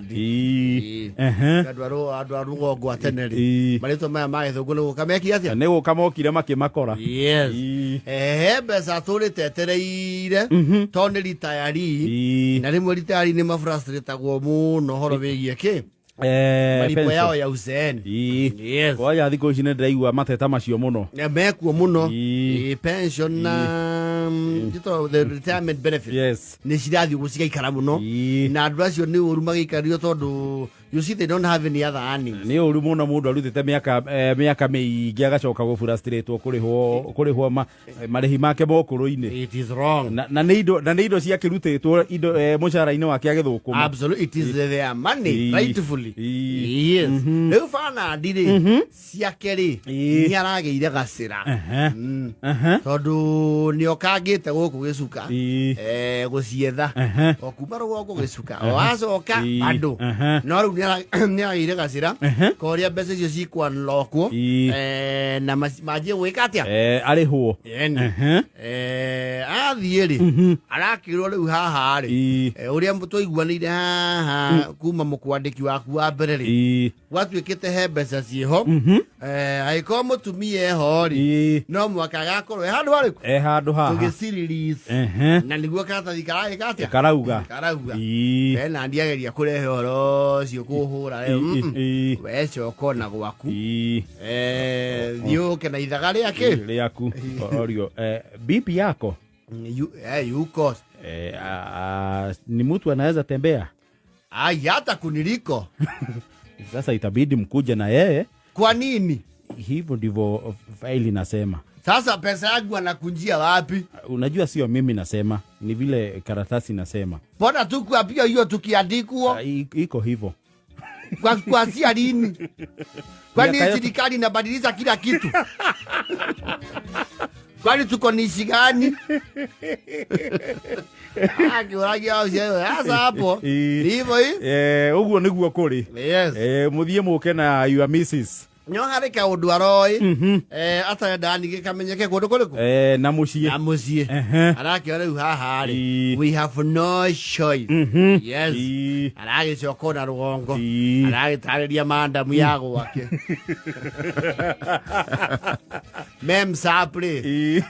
Ĩĩ. Ehe. Andũ a rũgongo a tene rĩ, Ĩĩ. marĩtwa maya ma gĩthũngũ nĩ gũka mekia atĩa? Nĩ gũka mokire makĩmakora. Yes. Ĩĩ. Ehe, mbeca tũrĩte etereire tondũ nĩ ritayari na rĩmwe ritayari nĩ mafrustratagwo mũno horo wĩgiĩ kĩ malipo Pension. yao ya uzeeni. Yes. Kwanja thikũ ici nĩ ndĩraigua mateta macio mũno. Na mekuo mũno. Ĩĩ. Ĩĩ, pension na njĩtagwo the retirement benefit nĩ cirathiĩ ũguo cigaikara mũno na andũ acio nĩ ũru magĩikario tondũ you see they don't have any other earnings. Nĩ ũru mũno mũndũ arutĩte mĩaka mĩingĩ agacoka gũburastrĩtwo kũrĩhwo marĩhi make ma ũkũrũ-inĩ. It is wrong. Na nĩ indo ciakĩrutĩtwo indo mũcara-inĩ wake agĩthũkũma. Absolutely, it is their money, rightfully. Yes. Rĩu Bernard rĩ, ciake rĩ, nĩ aragĩire gacĩra. Tondũ nĩ okangĩte gũkũ gĩcuka gũcietha o kuma rũgongo gĩcuka o acoka bado no rĩu nĩ aragĩire gacĩra korĩa mbeca icio cikwanlokwo na manjie gwĩka atĩa? Arĩhwo. Ĩni. Athiĩ rĩ, arakĩrwo rĩu haha rĩ, ũrĩa twaiguanĩire haha kuma mũkwandĩki waku wa mbere rĩ, gwatuĩkĩte he mbeca ciĩho. Angĩkorwo mũtumia eho rĩ, no mwaka agakorwo e handũ harĩkũ? E handũ haha. Tũgĩcirelease. Na nĩguo karatathi karagĩka atĩa? Karauga. Karauga. Ena ndiageria kũrehe ũhoro ũcio kũhũra rĩ, we coka ona gwaku. Thiĩ ũke na ithaga rĩakĩ? Rĩaku. Orio, bibi yako Yuko. Ni mtu anaweza tembea? Ai, hata kuniliko. Sasa itabidi mkuje na yeye. Kwa nini? Hivyo ndivyo faili inasema. Sasa pesa yangu anakunjia wapi? Unajua sio mimi nasema, ni vile karatasi nasema. Mbona tukuambia hiyo tukiandikwa? Iko hivyo. Kuanzia lini? Kwani Miaka yote. serikali inabadilisha kila kitu? Kwani tuko nishi gani? Akĩũragia ũcio, sasa hapo. Ni hivyo hii? Ũguo nĩguo kũrĩ. Yes. Mũthiĩ mũke na your missus. No harĩ kaũndũ aroĩ atarendaga ningĩ kamenyeke kũndũ kũrĩkũ? Na mũciĩ. Na mũciĩ. Arakĩona rĩu haha rĩ, we have no choice. Yes. Aragĩcoka ona rũgongo. Aragĩtarĩria mandamu ya gwake. Mem sapri.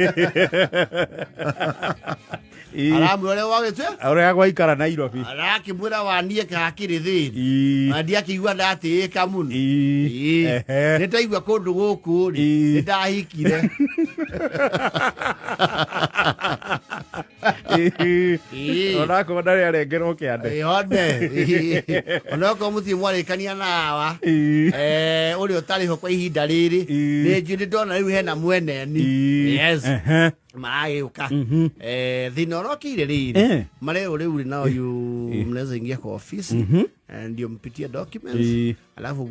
Aramwĩra ũrĩa gwagĩtue? Ũrĩa gwaikara Nairobi. Arakĩmwĩra wanie kakĩrĩ thĩni. Na ndiakĩigua ndatĩĩka mũno. Nĩ ndaigua kũndũ gũkũ rĩ, nĩ ndahikire. Onakorwo ndarĩ arengerwo kĩande. Ĩĩ, one. Onokorwo mũtirĩ mwarĩkania na awa, ũrĩa ũtarĩ ho kwa ihinda rĩrĩ, nĩ njũĩ nĩ ndona rĩu hena mweneni. Yes. Maragĩũka. Thĩna ũrokĩire rĩrĩ, marerwo rĩu rĩ, now you mnaweza ingia kwa ofisi ndio mpitie documents, alafu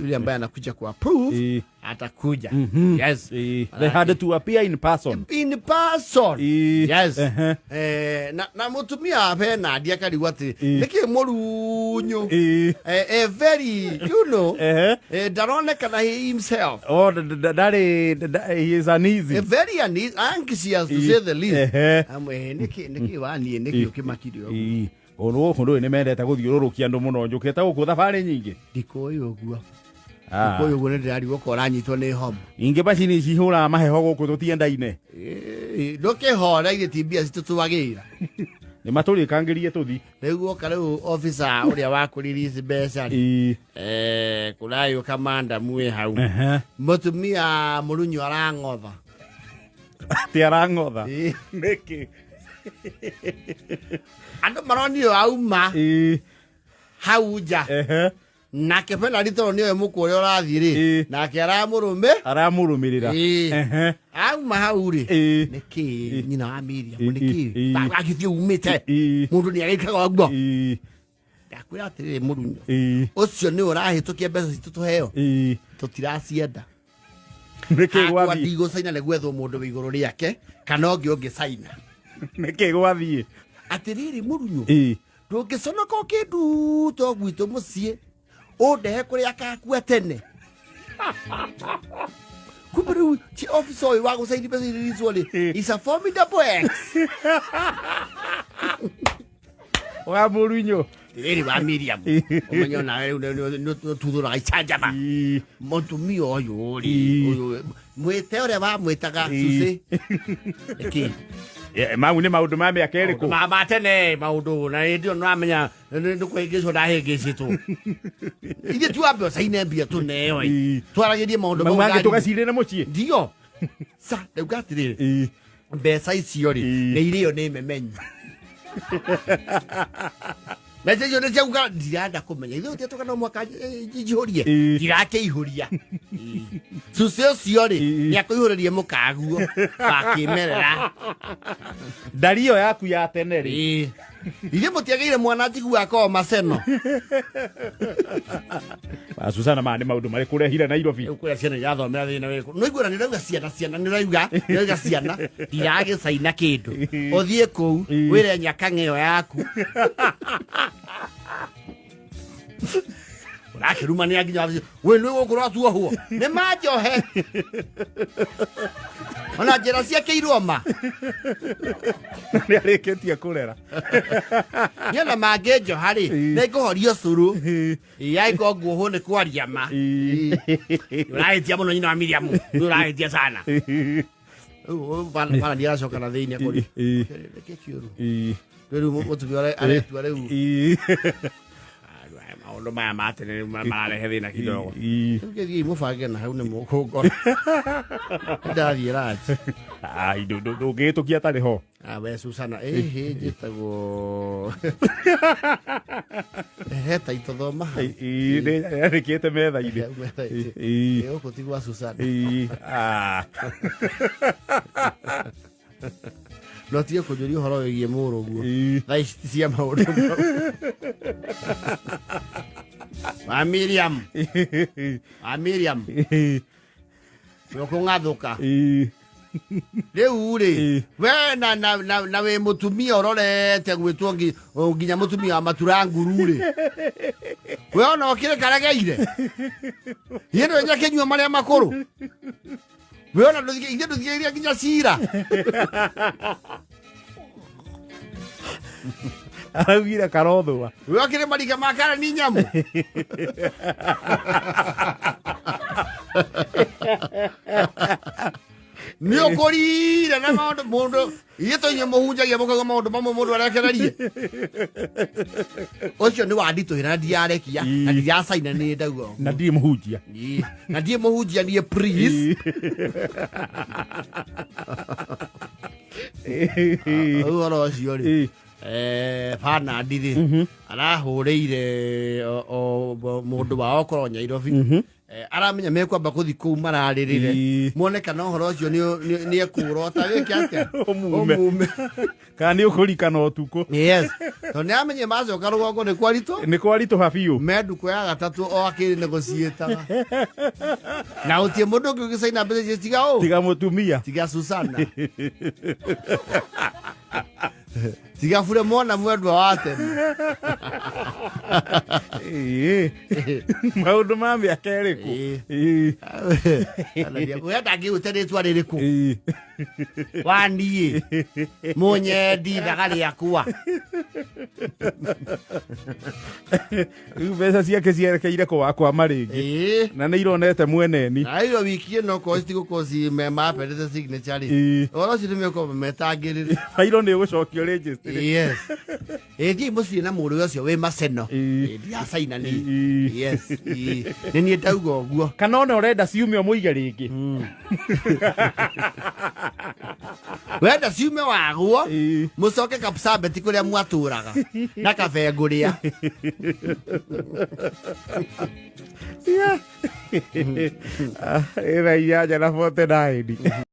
yule ambaye anakuja ku approve atakuja. Yes. They had to appear in person. In person. Yes. Na mutumia wa Bernard akarigwo atĩ nĩkĩ mũrunyu very you know ndaronekana he himself. Oh, ndarĩ he is uneasy. Very uneasy, anxious to say the least. Amwe nĩkĩ waniĩ nĩkĩ ũkĩmakire ũguo? Ũndũ gũkũ ndũĩ nĩ mendete gũthiũrũrũkia andũ mũno, njũkĩte gũkũ thabarĩ nyingĩ. Ndikũĩ ũguo. Ndikũĩ ũguo, nĩ ndĩrarigwo ko ũranyitwo nĩ homa. Ingĩ macini cihũraga maheho gũkũ tũtiendaine. Ndũkĩhore ithe ti mbia citũ twagĩra. Nĩ matũrĩkangĩrie tũthi. Rĩu woka rĩu officer ũrĩa wa kũrelease mbeca rĩ, kũragĩũka mandamu ĩ hau. Mũtumia mũrunyu arang'otha. Atĩ arang'otha? Nĩkĩ? Andũ maronire auma hau nja. Nake Bernard tondũ nĩoĩ mũkũ ũrĩa ũrathiĩ rĩ, nake aramũrũmĩ. Aramũrũmĩrĩra. Auma hau rĩ, nĩkĩ nyina wa Miriam, nĩkĩ? Agĩthiĩ umĩte. Mũndũ nĩ agĩkaga ũguo. Ndakwĩra atĩrĩrĩ mũrunyo. Ũcio nĩ ũrahĩtũkia mbeca citũ tũheo. Tũtiracienda. Nĩkĩ Hakwa gwathiĩ? ndigũcaina nĩ gwethwo mũndũ wĩ igũrũ rĩake kana ũngĩ ũngĩcaina. Nĩkĩ gwathiĩ? Atĩrĩrĩ mũrunyo. Ndũngĩconoka ũkĩnduta gwitũ mũciĩ ũndehe kũrĩa kakua tene. Kumbe rĩu ti officer ũyũ wa gũcaini mbeca iriricwo rĩ, is a formidable ex. Wa mũrunyo. Rĩrĩ wa Miriam, ũmenye onawe rĩu nĩ ũtuthũraga icanjama. Mũtumia ũyũ rĩ, ũyũ mwĩte ũrĩa wamwĩtaga Susi. Nĩkĩ? Mau nĩ maũndũ ma mĩaka ĩrĩkũ? Ma tene maũndũ na hĩndĩ ĩyo nĩwamenya nĩ kũhĩngĩcwo ndahĩngĩcĩtwo. Ithuĩ tuambe ũcaine mbia tũneo ĩ. Twaragĩrie maũndũ mau mau mangĩ ngari. tũgacirĩre mũciĩ. Ndio. Sa, ndauga atĩrĩrĩ, mbeca icio rĩ, nĩ irĩo nĩ memenyi. Mbeca icio nĩ ciauga ndirenda kũmenya. Ithuĩ tũtiatuga no mwaka njihũrie. Ndirakĩihũria. Cucu ũcio rĩ, nĩ akũihũrĩrie mũkaguo wa kĩmerera. Ndari ĩyo yaku ya tene rĩ. Ithuĩ mũtiagĩire mwana njiguaga korwo maceno. Susana, maya nĩ maũndũ marĩkũ ũrehire Nairobi? Rĩu kũrĩa ciana irathomera thĩna wĩkũ? Nĩ ũiguana nĩ ũrauga ciana ciana nĩ ũrauga nĩ ũrauga ciana ndiragĩcaina kĩndũ. Ũthiĩ kũu wĩre nyakang'eo yaku. Ũrakĩrumania nginya wabici. We nĩ gũkũ ũratuohwo. Nĩ manjohe. Ona njĩra ciakĩirwo ma. Nĩ arĩkĩtie kũrera. Niĩ ona mangĩnjoha rĩ, nĩ ngũhorio cũrũ. Yaiko nguohwo nĩ kwaria ma. Ũrahĩtia mũno nyina wa Miriam. Nĩ ũrahĩtia sana. Rĩu bana ndiracoka na thĩinĩ akũria. Nĩkĩ kĩũru? Rĩu mũtumia ũrĩa aretua rĩu. Maũndũ maya ma tene rĩu mararehe thĩna kidogo. Rĩu gĩthiĩi mũbange na hau nĩ mũkũngora. Ndathiĩ ranji. Ndũngĩgĩtũkia atarĩ ho. Ah, we Susana, ĩhĩ njĩtagwo he taito thoma hau. Yandĩkĩte metha-inĩ. Hau metha-inĩ. Ĩ, gũkũ ti gwa Susana. No tige kũnjũria ũhoro wĩgiĩ mũrũguo. Thaa ici ti cia maũndũ mau. Wa Miriam, wa Miriam, nĩũkũng'athũka. Rĩu rĩ, we na wĩ mũtumia ũrorete gwĩtwo nginya mũtumia wa matura nguru rĩ, we ona ũkĩrĩ karegeire ithe ndũrĩ nyakĩnyua marĩa makũrũ, we ona ithe ndũthikĩrĩria nginya cira. Araugire karothũa. We ũkĩrĩ marika ma karani nyamũ. Nĩ ũkũrire na maũndũ mũndũ ithuĩ tũinyuĩ mũhunjagia mũkauga maũndũ mamwe mũndũ arekererie ũcio nĩ wanditũhĩra na ndiarekia na ndiracaina nĩ ndauga ũguo. Na ndirĩ mũhunjia. Ĩ, na ndirĩ mũhunjia niĩ please. Rĩu ũhoro ũcio rĩ, Bernard rĩ arahũrĩire mũndũ wao okorwo Nyairobi. Aramenya mekwamba kũthi kũu mararĩrĩre mone kana ũhoro ũcio nĩ ekũrota wĩke atĩa. Ũmume. Ũmume. Kana nĩ ũkũrikana ũtukũ. Yes, tondũ nĩ amenye macoka rũgongo nĩ kwaritũ. Nĩ kwaritũha biũ. Me ndukũ ya gatatũ o akĩrĩ nĩgũciĩtaga na gũtirĩ mũndũ ũngĩ ũgĩcaina mbeca icio tiga ũ Tiga mũtumia. Tiga Susana, tiga bure mwana mwendwa wa tene. Maũndũ ma mĩaka ĩrĩkũ? We ndangĩgwĩta rĩtwa rĩrĩkũ wa niĩ mũnyendi thaga rĩakwa. Rĩu mbeca ciake cierekeire kwa kwama rĩngĩ. Na nĩ ironete mweneni. Na iyo wiki ĩno korwo citigũkorwo ci mapendete signature rĩ, ũhoro ũcio nĩ mekorwo metangĩrĩre. Bairo nĩ ũgũcokio registry. Yes, ĩthiĩ mũciĩ na mũrũ ũcio wĩ maceno. Ndiacaina niĩ. Yes, nĩ niĩ ndauga ũguo. Kana ona ũrenda ciume ũmũige rĩngĩ. Wenda ciume wagwo mũcoke Kapsabet kũrĩa mwatũraga na kabengũrĩa. Ĩthaa 8 na 49.